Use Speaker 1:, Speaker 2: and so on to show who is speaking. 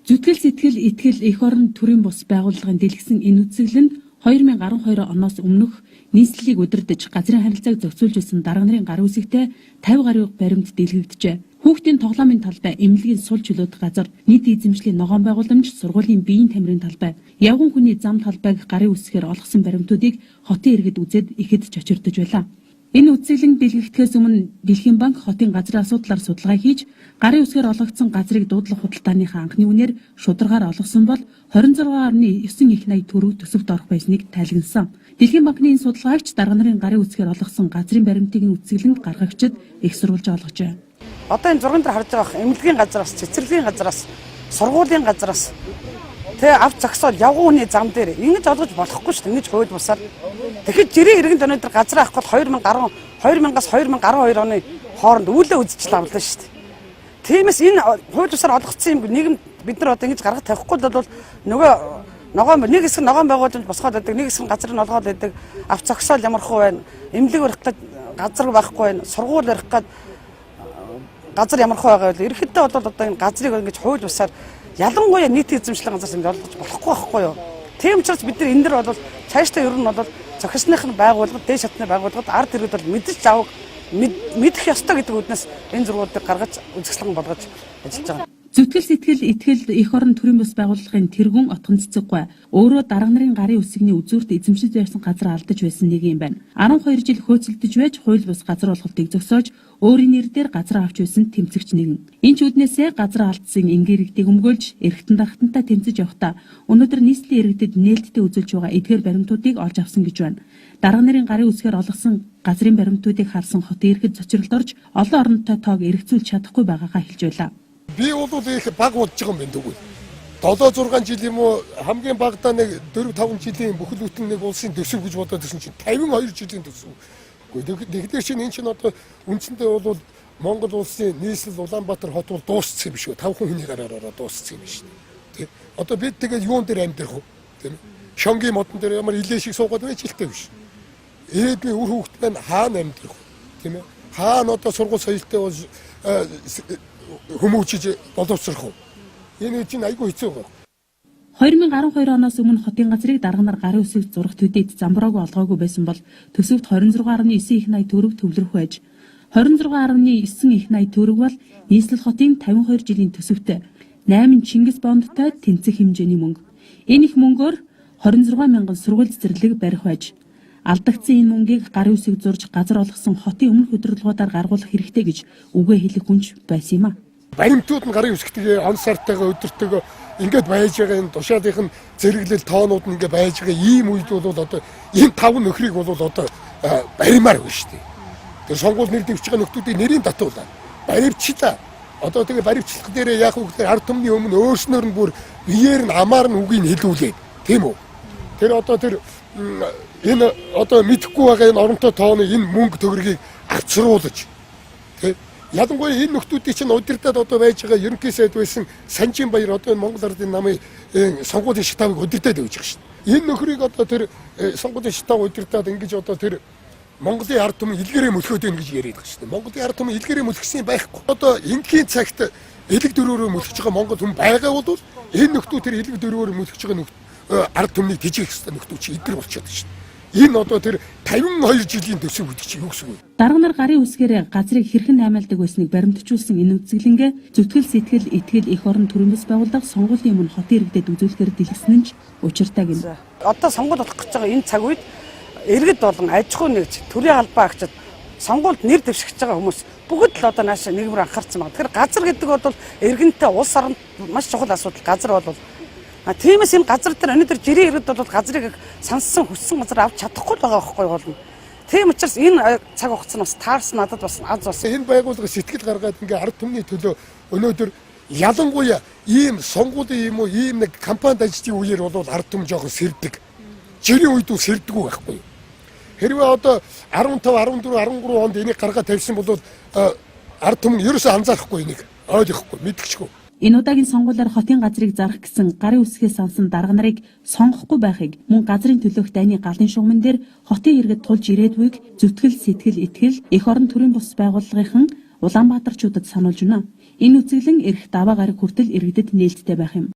Speaker 1: Зүтгэл сэтгэл итгэл эх орон төрийн бус байгууллагын дэлгэсэн энэ үзэсгэлэнд 2012 оноос өмнөх нийслэлийг удирдах газрын харилцааг зохицуулж байсан дарга нарын гар үсэгтэй 50 гаруй баримт дэлгэгджээ. Хүүхдийн тоглоомын талбай, эмнэлгийн сул чөлөөт газар, нийт эзэмшлийн ногоон байгууламж, сургуулийн биеийн тамирын талбай, явган хүний зам талбайг гарын үсгээр олгосон баримтуудыг хотын иргэд үзээд ихэд чочирдож байлаа. Энэ үзэсгэлэн дэлгэгдэхээс өмнө Дэлхийн банк хотын газрын асуудлаар судалгаа хийж, гарын үсгээр олгогдсон газрыг дуудлага худалдааныхаа анхны үнээр шударгаар олгосон бол 26.9 их 80 төгрөг төсөвт орох байсныг тайлгнасан. Дэлхийн банкны энэ судалгаагч дарга нарын гарын үсгээр олгосон газрын баримтыг нь үзэсгэлэнд гаргагчид их сурвалж олгожээ.
Speaker 2: Одоо энэ зурган дээр харж байгаа эмнэлгийн газраас, цэцэрлэгийн газраас, сургуулийн газраас тэ ав зогсоол явган хүний зам дээр ингэж олгож болохгүй шүү дээ. Ингэж хууль бусаар. Тэгэхэд жирийн иргэнд өнөөдөр газар авах бол 2010 2000-аас 2012 оны хооронд үүлээ үзэж лавлаа шүү дээ. Тиймээс энэ хууль бусаар олгоцсон юм нийгэм бид нар одоо ингэж гаргаж тавихгүй бол нөгөө ногоон нэг хэсэг ногоон байгууламж босгоод байдаг, нэг хэсэг газар нь олгоод байдаг, ав зогсоол ямархуу байна, эмнэлэг барих гэж газар байхгүй байна, сургууль барих гэж газар ямархуу байгаа вэ? Ерөнхийдөө бол одоо энэ газрыг ингэж хууль бусаар ялангуяа нийт эзэмшлийн газар ингэж олгож болохгүй байхгүй юу? Тийм учраас бид нар энэ дэр бол цаашдаа ер нь бол зохисных нь байгууллагад, дээд шатны байгууллагад ард иргэд бол мэдэж авах мэдэх ёстой гэдэг үүднээс энэ зургуудыг гаргаж үзэсгэлэн болгож ажиллаж байгаа.
Speaker 1: Зүтгэл сэтгэл итгэл эх орон төрийн бус байгууллагын тэргүүн Отгон Цэцэггүй өөрөө дарга нарын гарын үсэгний үзүүрт эзэмшиж байсан газар алдаж байсан нэг юм байна. 12 жил хөөцөлдөж байж хууль бус газар олголтыг зогсоож өөрийн нэр дээр газар авч байсан тэмцэгч нэгэн. Энэ ч үүднээсээ газар алдсан энгийн иргэдийг өмгөөлж эргэтэн дархтантай тэмцэж явахдаа өнөөдөр нийслэлийн иргэдэд нээлттэй үзүүлж байгаа эдгээр баримтуудыг олж авсан гэж байна. Дарга нарын гарын үсгээр олгосон газрын баримтуудыг харсан хотын иргэд зочролд орж олон оронтой тоог эргцүүлж чадахгүй байгаагаа хэлж байлаа.
Speaker 3: Би бол их баг бодож байгаа юм байна дгүй. 7 6 жил юм уу, хамгийн багадаа нэг 4 5 жилийн бүхэл бүтэн нэг улсын төсөв гэж бодоод ирсэн чинь 52 жилийн төсөв. Тэгэхээр чинь энэ чинь одоо үндсэндээ бол Монгол улсын нийслэл Улаанбаатар хот бол дууссан юм биш үү? 5 хүний гараараа дууссан юм биш. Тэ. Одоо бид тэгээд юун дээр амьдрах вэ? Тийм ээ. Шонгийн модон дээр ямар илээ шиг суугаад байж илтэй биш. Ээд би үр хүүхэд маань хаана амьдрах вэ? Тийм ээ. Хаана одоо сургууль соёлтой бол хүмүүжиж боловсрох уу? Энэ чинь айгүй хэцүү байгаа.
Speaker 1: 2012 оноос өмнө хотын газрыг дарга нар гарын үсэг зурах төдийд замбраагүй олгоогүй байсан бол төсөвт 26.9 их 80 төгрөг төвлөрөх байж 26.9 их 80 төгрөг бол нийслэл хотын 52 жилийн төсөвтэй 8 Чингис бондтой тэнцэх хэмжээний мөнгө. Энэ их мөнгөөр 26 мянган сургууль цэцэрлэг барих байж алдагдсан энэ мөнгийг гарын үсэг зурж газар олгосон хотын өмнөх удирдлагуудаар гаргуулах хэрэгтэй гэж үгээ хэлэх хүнч байсан юм а.
Speaker 3: Баримтууд нь гарын үсгтэйгээ он сартайгаа өдөртөөгөө ингээд байж байгаа энэ тушаалынх нь зэрэглэл тоонууд нь ингээд байж байгаа ийм үед бол одоо энэ таван нөхрийг бол одоо баримаар байна шүү дээ. Тэр сонгуул нэр дэвшиж байгаа нөхдүүдийн нэрийг татуулаа. Баривчлаа. Одоо тэгээ баривчлах дээрээ яах вэ гэхээр ард түмний өмнө өөрснөөр нь бүр биеэр нь амаар нь үгийг хэлүүлээд тийм үү? Тэр одоо тэр энэ одоо мэдэхгүй байгаа энэ оронтой тооны энэ мөнгө төгрөгийг авчруулж тийм. Ялангуяа энэ нөхдүүдийн чинь удирдаад одоо байж байгаа ерөнхий сайд байсан Санжин Баяр одоо энэ Монгол Ардын намын сонгуулийн штабыг удирдаад явж байгаа шин. Энэ нөхрийг одоо тэр сонгуулийн штаб удирдаад ингэж одоо тэр Монголын ард түмэн илгээрээ мөлхөөд байна гэж яриад байгаа шин. Монголын ард түмэн илгээрээ мөлхсөн байхгүй. Одоо энгийн цагт элэг дөрөөрөө мөлхөж байгаа монгол хүн байгаа бол энэ нөхдүүд тэр элэг дөрөөрөө мөлхөж байгаа нөхд ард түмнийг тэжээх ёстой нөхдүүд чи эдгэр болчиход байна шин. Энэ одоо тэр 52 жилийн төсөв гэдэг чинь юу гэсэн үг вэ?
Speaker 1: Дарга нар гарын үсгээр газрыг хэрхэн аймалдаг байсныг баримтжуулсан энэ үзэсгэлэнгээ зүтгэл сэтгэл итгэл эх орон төрийн бус байгууллага сонгуулийн өмнө хотын иргэдэд үзүүлэхээр дэлгэсэн нь ч учиртай гэнэ.
Speaker 2: Одоо сонгуул болох гэж байгаа энэ цаг үед иргэд болон аж ахуй нэгж, төрийн албан агчид, сонгуульд нэр дэвшигч байгаа хүмүүс бүгд л одоо наашаа нийгмээр анхаарсан байна. Тэгэхээр газар гэдэг бол иргэнтэй улс оронд маш чухал асуудал газар бол. Тиймээс энэ газар дээр өнөөдөр жирийн иргэд бол газрыг сонссон хүссэн газар авч чадахгүй л байгаа байхгүй болно. Тийм учраас энэ цаг хугацаа нь бас таарсан надад бас аз болсон.
Speaker 3: Энэ байгууллага сэтгэл гаргаад ингээ ард түмний төлөө өнөөдөр ялангуяа ийм сонгуулийн юм уу ийм нэг кампанид ажиллах үеэр бол ард түмэн жоохон сэрдэг. Жирийн үед бол сэрдэггүй байхгүй. Хэрвээ одоо 15, 14, 13 онд энийг гаргаад тавьсан бол ард түмэн ерөөсөө анзаарахгүй энийг ойлгохгүй мэдгэчгүй.
Speaker 1: Энэ удаагийн сонгуулиар хотын газрыг зарах гэсэн гарын үсгээс сансан дарга нарыг сонгохгүй байхыг мөн газрын төлөөх дайны галын шугамн дээр хотын иргэд тулж ирээдүйг зүтгэл сэтгэл итгэл эх орон төрийн бус байгууллагынхан Улаанбаатарчуудад сануулж байна. Энэ үзэсгэлэн ирэх даваа гараг хүртэл иргэдэд нээлттэй байх юм.